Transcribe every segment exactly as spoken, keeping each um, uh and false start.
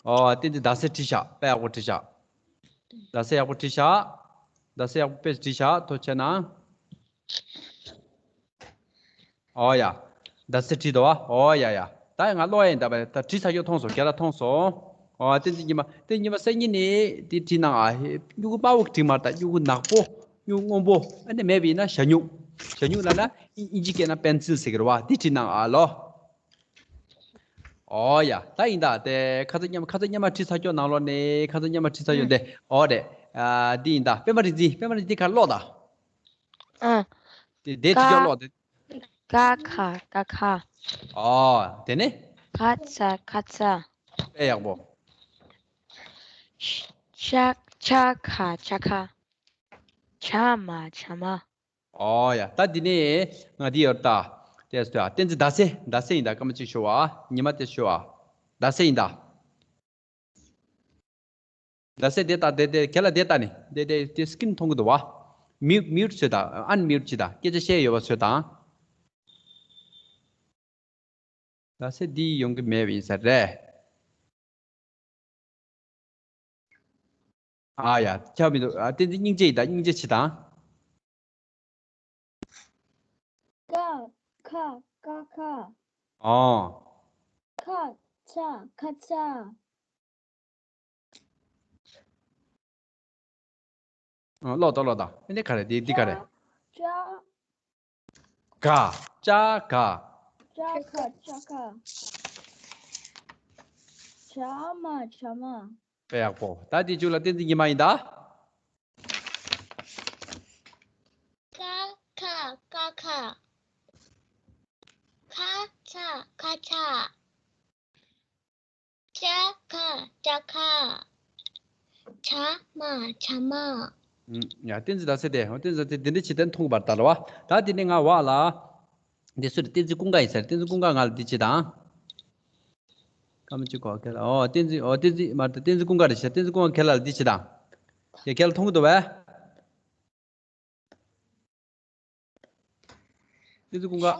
ཨོ་བསྟན་འཛིན་ཟླ་ཟེར་བྲིས་ཤག་དཔེ་ཡག་པོ་བྲིས་ཤག་ཟླ་ཟེར་ཡག་པོ་བྲིས་ཤག་ཟླ་ཟེར་ཡག་པོ་དཔེ་བྲིས་ཤག་ཐུགས་རྗེ་གནང་། ཨོ་ཡ། ཟླ་ཟེར་བྲིས་འདུག་བ། ཨོ་ཡ་ཡ། ད་ང་ཀློག་ཡ་ཡིན། ད་བ་ད་བྲིས་ཚར་ཡོད། མཐོང་སོང་། རྒན་ལགས་མཐོང་སོང་། ཨོ་བསྟན་འཛིན་ཉི་མ། བསྟན་འཛིན་ཉི་མ་སང་ཉིན་ནས་དེ་བྲིས་གནང་ཨ། སྨྱུ་གུ་དམར་པོ་བྲིས་མ་རེད། ད་སྨྱུ་གུ་ནག་པོ། སྨྱུ་གུ་སྔོན་པོ། ཨ་ནི་མེད་པ་ཡིན་ན་ཞྭ་སྨྱུག་ཞྭ་སྨྱུག་ལབ་ན་ཨིན་ཨིན་ཇི་སྐད་ན་པེན་སིལ་ཟེར་གི་རེད་བ། དེ་བྲིས་གནང་ཨ་ལོ། ཨོ་ཡ། ད་ཡིན་ད། དེ་ཁ་སང་སྔོན་མ། ཁ་སང་སྔོན་མ་བྲིས་ཚར་ཡོད། ནང་ལོགས་ནས་ཁ་སང་སྔོན་མ་བྲིས་ཚར་ཡོད་དེ། ཨོ་རེད། ཨ་འདི་ཡིན་ད། པད་མ་རིག་འཛིན། པད་མ་རིག་འཛིན་ག་རེ་ཀློག་ད། ཨ། དེ་དེ་ཅི་ཀ་ཀྱང་ཀློག་དེ། ཀ་ཁ་ཀ་ཁ། ཨོ་དེ་ནས། ཁ་ཚ་ཁ་ཚ། དཔེ་ཡག་པོ། ཤ་ཆ་ཁ་ཆ་ཁ། ཆ་མ་ཆ་མ། ཨོ་ཡ། ད་འདི་ནས་ང་འདི་ཡོད་ད། དེ་སུ་ཡ། བསྟན་འཛིན་ཟླ་ཟེར། ཟླ་ཟེར་ཡིན་ད། སྐར་མ་གཅིག་ཞུ་བ། ཉི་མ་དེ་ཞུ་བ། ཟླ་ཟེར་ཡིན་ད། ཟླ་ཟེར་དེ་ལྟ་དེ་དེ་ག་ལ་དེ་ལྟ་ནི་དེ་དེ་དེ་སི་ཀིན་མཐོང་གི་འདུག་བ། མིའུ་མིའུ་ཊི་བཟོས་དང་། ཨན་མིའུ་ཊི་བྱེད་དང་། སྐད་ཆ་བཤད་ཡོད་པ་བཟོས་དང་། ཟླ་ཟེར་འདི་ཡོང་གི་མེད་པ་ཡིན་ས་རེད། ཨ་ཡ། ཆགས་མི་འདུག་ཨ་བསྟན་འཛིན་སྙིང་རྗེ་ཡིན་ད། སྙིང་རྗེ་བྱེད་དང་། ཀ་ཁ་ཀ་ཁ། ཨོ། ཁ་ཚ་ཁ་ཚ། ཨོ་ཀློག་དང་། ཀློག་དང་། ཨེ་འདི་ག་རེ། འདི་འདི་ག་རེ། ཅ། ག་ཅ་ག་ཅ་ཁ་ཅ་ཁ། ཇ་མ་ཇ་མ། དཔེ་ཡག་པོ། ད་འདི་མཇུག་ལ་བསྟན་འཛིན་ཉི་མ་ཡིན་ད། ཀ་ཁ་ཀ་ཁ། ཁ་ཚ་ཁ་ཚ། ཅ་ཁ་ཅ་ཁ། ཇ་མ་ཇ་མ། ཨུམ། ཡ། བསྟན་འཛིན་ཟླ་ཟེར་དེ། བསྟན་འཛིན་ཟླ་ཟེར་དེ་འདྲ་བྱེད་དེ་མཐོང་གི་བར་ད་ལ་བ། ད་དེ་ནས་ང་བ་ལ། འདི་སུ་རེད། བསྟན་འཛིན་ཀུན་དགའ་ཡིན་ས་རེད། བསྟན་འཛིན་ཀུན་དགའ་ང་ལ་འདི་བྱེད་དང་། སྐར་མ་གཅིག་གོ་ཁྱེད་ལ། ཨོ་བསྟན་འཛིན། ཨོ་བསྟན་འཛིན་མ་རེད། བསྟན་འཛིན་ཀུན་དགའ་རེད་ཤག་བསྟན་འཛིན་ཀུན་དགའ་ཁྱེད་ལ་འདི་བྱེད་དང་། ཡ་ཁྱེད་ལ་མཐོང་གི་འདུག་བས། བསྟན་འཛིན་ཀུན་དགའ།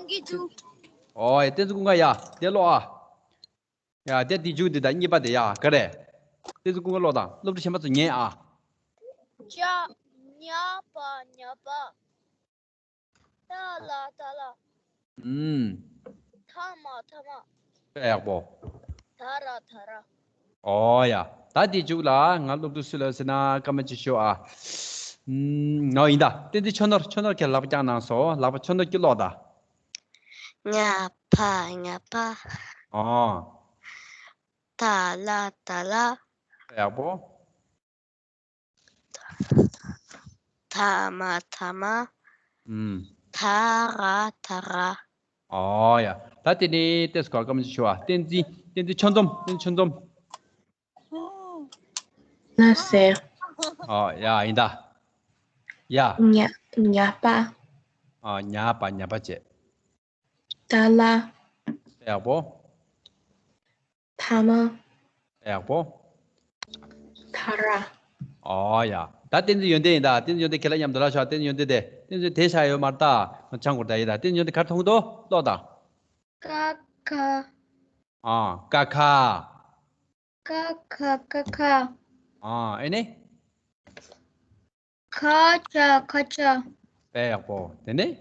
ཨོ་ཡ། བསྟན་འཛིན་ཀུན་དགའ་ཡ། དེ་ཀློག་ཨ། ཡ། དེ་དེ་མཇུག་འདི་དང་གཉིས་པ་དེ་ཡ་ག་རེ། བསྟན་འཛིན་ཀུན་དགའ་ཀློག་དང་། སློབ་ཕྲུག་གཞན་པ་ཚོ་ཉན་ཨ། ཅ། ཉ་པ་ཉ་པ། ཏ་ལ་ཏ་ལ། ཨུམ། ཐ་མ་ཐ་མ། དཔེ་ཡག་པོ། ད་ར་ད་ར། ཨོ་ཡ། ད་དེ་མཇུག་ལ་ང་སློབ་ཕྲུག་སུ་ལ་ཟེར་ན་སྐར་མ་གཅིག་ཞུ་ཨ། ཨུམ། ཨོ་ཡིན་ད། བསྟན་འཛིན་ཆོས་ནོར། ཆོས་ནོར་ཁྱེད་ལག་པ་བརྐྱངས་གནང་སོང་། ལག་པ་ཆོས་ནོར་གྱིས་ཀློག་ད། ཉ་ཕ་ཉ་ཕ། ཨོ། ད་ལ་ད་ལ། ཡག་པོ། ཐ་མ་ཐ་མ། ཨུམ། ཐ་ར་ཐ་ར། ཨོ་ཡ། ད་དེ་ནས་ཏེས་གོ་སྐར་མ་གཅིག་ཞུ་བ། བསྟན་འཛིན། བསྟན་འཛིན་ཆོས་འཛོམས། བསྟན་འཛིན་ཆོས་འཛོམས། ན་ཟེར། ཨོ་ཡ་ཡིན་ད། ཡ། ཉ་ཉ་པ། ཨོ་ཉ་པ་ཉ་པ་བྱས། ད་ལ། ཡག་པོ། ཐ་མ། ཡག་པོ། ཐ་ར། ཨོ་ཡ། ད་བསྟན་འཛིན་ཡོན་ཏན་ཡིན་ད། བསྟན་འཛིན་ཡོན་ཏན་ཁྱེད་ལ་མཉམ་དུ་ལ་ཤོག་བསྟན་འཛིན་ཡོན་ཏན་དེ། བསྟན་འཛིན་དེ་ཤ་ཡོད་མ་རེད་ད། ང་ཆང་གོར་ད་ཡིན་ད། བསྟན་འཛིན་ཡོན་ཏན་ག་རེ་མཐོང་གི་འདུག་ཀློག་དང་། ཀ་ཁ། ཨ། ཀ་ཁ། ཀ་ཁ་ཀ་ཁ། ཨ། ཨེ་ནི། ཁ་ཆ་ཁ་ཆ། དཔེ་ཡག་པོ། དེ་ནས།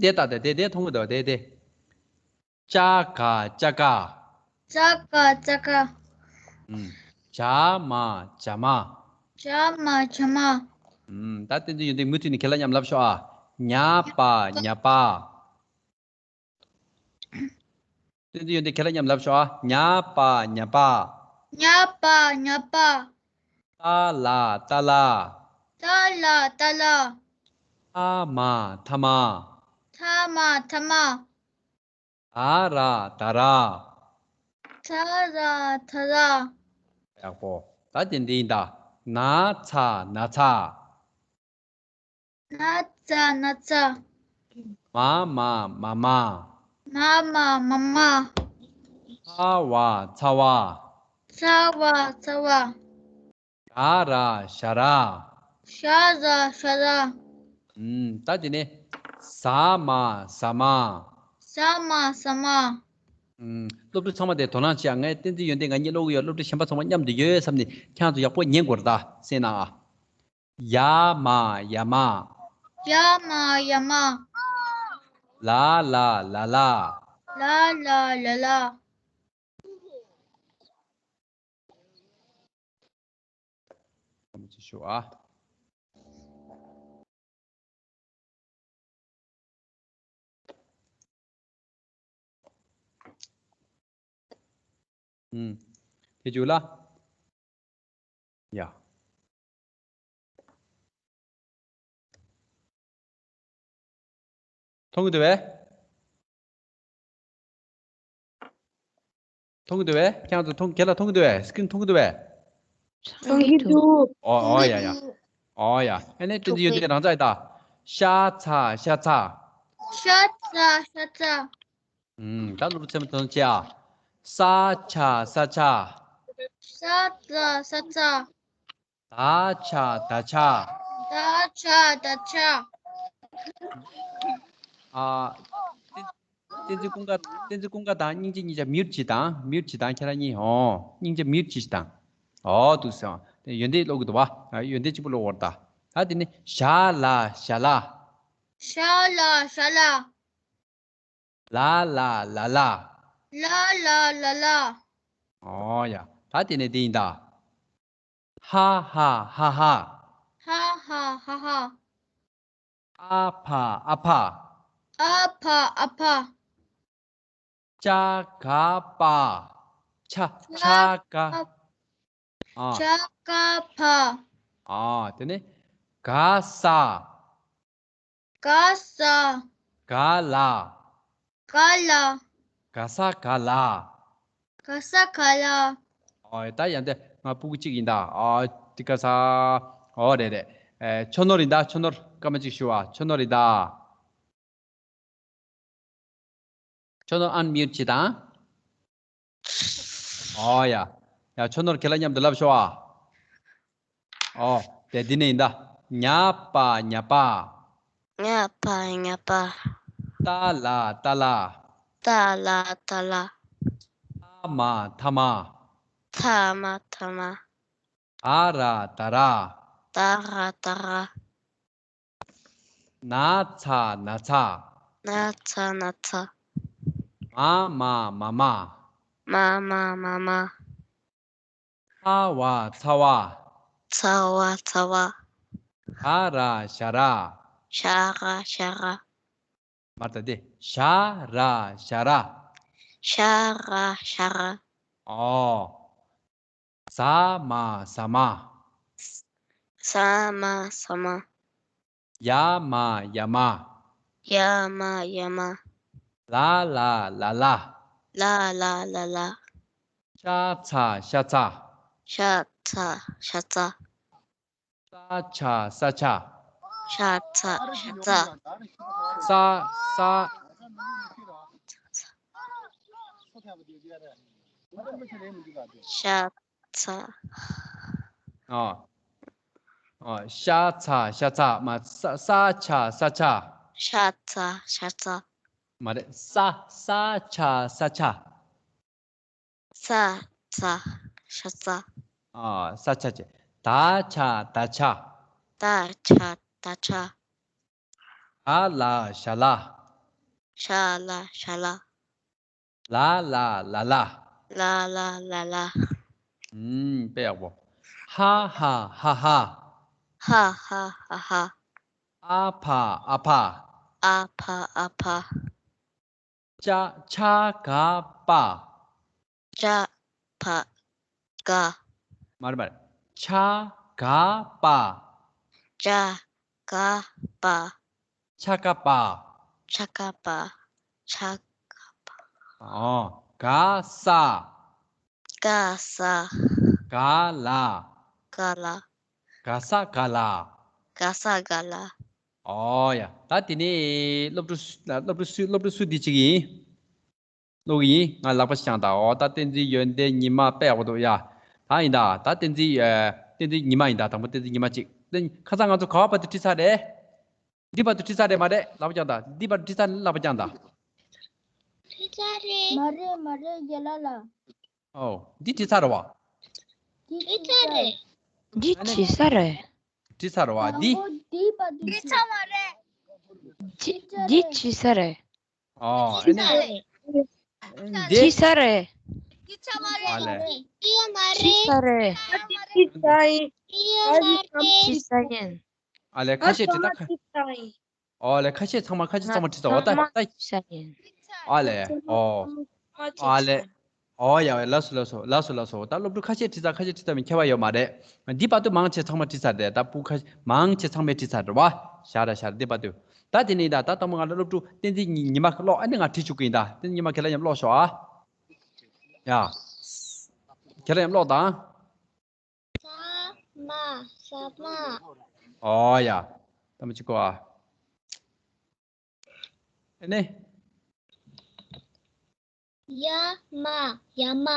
དེ་ལྟ་སྟེ་དེ་དེ་མཐོང་གི་འདུག་དེ་དེ། ཅ་ག་ཅ་ག་ཅ་ག་ཅ་ག་ཨུམ། ཇ་མ་ཇ་མ། ཇ་མ་ཇ་མ། ཨུམ། ད་བསྟན་འཛིན་ཡོན་ཏན་མུ་མཐུད་ནས་ཁྱེད་ལ་མཉམ་ལབ་ཤོག་ཨ། ཉ་པ་ཉ་པ། བསྟན་འཛིན་ཡོན་ཏན་ཁྱེད་ལ་མཉམ་ལབ་ཤོག་ཨ། ཉ་པ་ཉ་པ། ཉ་པ་ཉ་པ། ཏ་ལ་ཏ་ལ། ཏ་ལ་ཏ་ལ། ཐ་མ་ཐ་མ། ཐ་མ་ཐ་མ། ད་ར་ད་ར། ད་ར་ད་ར། ཡག་པོ། ད་དེ་འདི་ཡིན་ད། ན་ཚ་ན་ཚ། ན་ཚ་ན་ཚ། མ་མ་མ་མ། མ་མ་མ་མ། ཚ་བ་ཚ་བ། ཚ་བ་ཚ་བ། ཞ་ར་ཞ་ར། ཞ་ར་ཞ་ར། ཨུམ། ད་དེ་ནས། ཟ་མ་ཟ་མ། ཟ་མ་ཟ་མ། ཨུམ། སློབ་ཕྲུག་ཚང་མ་དེ་དོ་སྣང་བྱེད་ཨ། ངས་བསྟན་འཛིན་ཡོན་ཏན་ང་གཉིས་ཀློག་གི་ཡོད། སློབ་ཕྲུག་གཞན་པ་ཚང་མ་མཉམ་དུ་ཡོད་བསམ་ནས་ཁྱེད་རང་ཚོ་ཡག་པོ་ཉན་དགོས་རེད་ད། གསན་ན་ཨ། ཡ་མ་ཡ་མ། ཡ་མ་ཡ་མ། ལ་ལ་ལ་ལ། ལ་ལ་ལ་ལ། ཐམས་ཅད་ཞུ་ཨ། ཨུམ། དེ་བྱུང་ལ། ཡ། མཐོང་གི་འདུག་བས། མཐོང་གི་འདུག་བས། ཁྱེད་རང་ཚོ་མཐོང་། ཁྱེད་ལ་མཐོང་གི་འདུག་བས། སི་ཀི་རིན་མཐོང་གི་འདུག་བས། མཐོང་གི་འདུག་ཨོ་ཨོ་ཡ་ཡ། ཨོ་ཡ། ཨ་ནི་བསྟན་འཛིན་ཡོན་ཏན་རང་འཇགས་ཡིན་ད། ཤ་ཚ་ཤ་ཚ། ཤ་ཚ་ཤ་ཚ། ཨུམ། ད་ལོ་ཚད་མ་དོན་ཆེ་ཨ། ས་ཆ་ས་ཆ། ས་ཚ་ས་ཚ། ད་ཆ་ད་ཆ། ད་ཆ་ད་ཆ། ཨ། བསྟན་འཛིན་ཀུན་དགའ། བསྟན་འཛིན་ཀུན་དགའ་དང་སྙིང་རྗེ་གཉིས་ཆ་མིའུཊ་བྱེད་དང་། མིའུཊ་བྱེད་དང་། ཁྱེད་རང་གཉིས། ཨོ། སྙིང་རྗེ་མིའུཊ་བྱེད་དང་། ཨོ་འདུག་སེ། ཡོན་ཏན་ཀློག་གི་འདུག་བ། ཡོན་ཏན་གཅིག་པུ་ཀློག་བར་ད། ད་དེ་ནི་ཞ་ལ་ཞ་ལ། ཞ་ལ་ཞ་ལ། ལ་ལ་ལ་ལ། ལ་ལ་ལ་ལ། ཨོ་ཡ། ད་དེ་ནས་འདི་ཡིན་ད། ཧ་ཧ་ཧ་ཧ། ཧ་ཧ་ཧ་ཧ། ཨ་ཕ་ཨ་ཕ། ཨ་ཕ་ཨ་ཕ། ཅ་ག་པ། ཆ་ཆ་ག་ཨ། ཆ་ག་པ། ཨ། དེ་ནས་ག་ས། ག་ས། ག་ལ། ག་ལ། ག་ས་ག་ལ། ག་ས་ག་ལ། ཨོ་ད་ཡང་དེ་ང་སྤུ་གུ་གཅིག་ཡིན་ད། ཨོ་དེ་ག་ས། ཨོ་རེད་རེད། ཨེ་ཆོ་ནོར་ཡིན་ད། ཆོ་ནོར་སྐར་མ་གཅིག་ཞུ་ཨ། ཆོ་ནོར་ཡིན་ད། ཆོ་ནོར་ཨན་མིའུཊ་བྱེད་དང་། ཨོ་ཡ། ཡ་ཆོ་ནོར་ཁྱེད་ལ་མཉམ་དུ་ལབ་ཤོག་ཨ། ཨོ། དེ་འདི་ནས་ཡིན་ད། ཉ་པ་ཉ་པ། ཉ་པ་ཉ་པ། ཏ་ལ་ཏ་ལ། ཏ་ལ་ཏ་ལ། ཐ་མ་ཐ་མ། ཐ་མ་ཐ་མ། ད་ར་ད་ར། ད་ར་ད་ར། ན་ཚ་ན་ཚ། ན་ཚ་ན་ཚ། མ་མ་མ་མ། མ་མ་མ་མ། ཚ་བ་ཚ་བ། ཚ་བ་ཚ་བ། ཞ་ར་ཞ་ར། ཞ་ར་ཞ་ར། མར་ད་དེ། ཞ་ར་ཞ་ར། ཞ་ར་ཞ་ར། ཨོ། ཟ་མ་ཟ་མ། ཟ་མ་ཟ་མ། ཡ་མ་ཡ་མ། ཡ་མ་ཡ་མ། ལ་ལ་ལ་ལ། ལ་ལ་ལ་ལ། ཤ་ཚ་ཤ་ཚ། ཤ་ཚ་ཤ་ཚ། ས་ཆ་ས་ཆ། ཤ་ཚ་ཤ་ཚ། ས་ས། ཤ་ཚ། ཨ། ཨ། ཤ་ཚ་ཤ་ཚ། མ་ས་ས་ཆ་ས་ཆ། ཤ་ཚ་ཤ་ཚ། མ་རེད། ས་ས་ཆ་ས་ཆ། ས་ཚ་ཤ་ཚ། ཨ། ས་ཆ་ཆེ། ད་ཆ་ད་ཆ། ད་ཆ་ད་ཆ། ཞ་ལ་ཞ་ལ། ཞ་ལ་ཞ་ལ། ལ་ལ་ལ་ལ། ལ་ལ་ལ་ལ། ཨུམ། དཔེ་ཡག་པོ། ཧ་ཧ་ཧ་ཧ། ཧ་ཧ་ཧ་ཧ། ཨ་ཕ་ཨ་ཕ། ཨ་ཕ་ཨ་ཕ། ཅ་ཆ་ག་པ། ཅ་ཕ་ག་མ་རེད་མ་རེད། ཆ་ག་པ། ཅ་ག་པ། ཆ་ག་པ། ཆ་ག་པ། ཆ་ག་པ། ཨོ། ག་ས། ག་ས། ག་ལ། ག་ལ། ག་ས་ག་ལ། ག་ས་ག་ལ། ཨོ་ཡ། ད་དེ་ནས་སློབ་ཕྲུག་སློབ་ཕྲུག་སུ་སློབ་ཕྲུག་སུ་འདི་གཅིག་ཡིན། ཀློག་གི་ཡིན། ང་ལག་པ་བཤང་དང་། ཨོ་ད་བསྟན་འཛིན་ཡོན་ཏན་ཉི་མ་དཔེ་ཡག་པོ་འདུག་ཡ། ད་ཡིན་ད། ད་བསྟན་འཛིན་ཨ། བསྟན་འཛིན་ཉི་མ་ཡིན་ད། དང་པོ་བསྟན་འཛིན་ཉི་མ་གཅིག་ཁ་སང་ང་ཚོ་ག་བ་བར་དུ་ཁྲིད་ཚར་རེད། འདི་བར་དུ་ཁྲིད་ཚར་རེད་མ་རེད། ལག་པ་བརྐྱངས་དང་། འདི་བར་དུ་ཁྲིད་ཚར་ནས་ལག་པ་བརྐྱངས་དང་། ཚར་རེད། མ་རེད་མ་རེད། རྒན་ལགས་ལ། ཨོ། འདི་བྲིས་ཚར་བ། འདི་བྲིས་ཚར་རེད། འདི་བྲིས་ས་རེད། བྲིས་ཚར་བ། འདི། དང་པོ་འདི་བར་དུ་བྲིས། ཚར་མ་རེད། འདི་བྲིས་ས་རེད། ཨོ། ཨ་ཚར་ནི། རེད། འདི། བྲིས་ས་རེད། ཚར་མ་ཨ་ལས། རེད། ཡོད་མ་བྲིས་རེད། ས་རེད། ཡོད་མ་རེད། བྲིས་ས་ཡིན། ཨ་ལས། ཁ་ཤས་བྲིས་ད་ཁ། ཨོ་ལས། ཁ་ཤས་ཚང་མ་ཁ་ཤས་ཚང་མ་བྲིས་ཚར་བ། ད་ད། ས་ཡིན། ཨ་ལས། ཨོ། ཨ་ལས། ཨོ་ཡ་ཡ། ལགས་སོ་ལགས་སོ་ལགས་སོ་ལགས་སོ། ད་སློབ་ཕྲུག་ཁ་ཤས་བྲིས་ཚར། ཁ་ཤས་བྲིས་ཚར་མིན་ཁྱད་པར་ཡོད་མ་རེད། འདི་བར་དུ་མང་ཆེ་ཚང་མ་བྲིས་ཚར་རེད། ད་སྤུ་ཁ་མང་ཆེ་ཚང་མས་བྲིས་ཚར་རེད་བ། ཞར་ར་ཞར་འདི་བར་དུ། ད་དེ་ནས་ད་ད་ལྟ་མོ་ང་ལ་སློབ་ཕྲུག་བསྟན་འཛིན་ཉི་ཉི་མ་ཀློག་ཨ་ནི་ང་བྲིས་བཅུག་གི་ཡིན། ད་བསྟན་འཛིན་ཉི་མ་ཁྱེད་རང་མཉམ་ཀློག་ཤོག་ཨ། ཡ། ཁྱེད་རང་མཉམ་ཀློག་དང་། ས་མ་ས་མ། ཨོ་ཡ། ད་མ་གཅིག་གོ་ཨ། ཨ་ནི། ཡ་མ་ཡ་མ།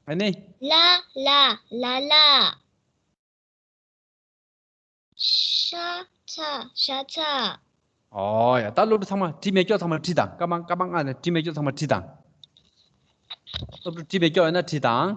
ཨ་ནི། ལ་ལ་ལ་ལ། ཤ་ཚ་ཤ་ཚ། ཨོ་ཡ། ད་སློབ་ཕྲུག་ཚང་མ་བྲིས་མེད་སྐྱོ་ཚང་མ་བྲིས་དང་། སྐར་མ་སྐར་མ་ལྔ་ནས་བྲིས་མེད་སྐྱོ་ཚང་མ་བྲིས་དང་། སློབ་ཕྲུག་བྲིས་མེད་སྐྱོ་ཡོད་ན་བྲིས་དང་།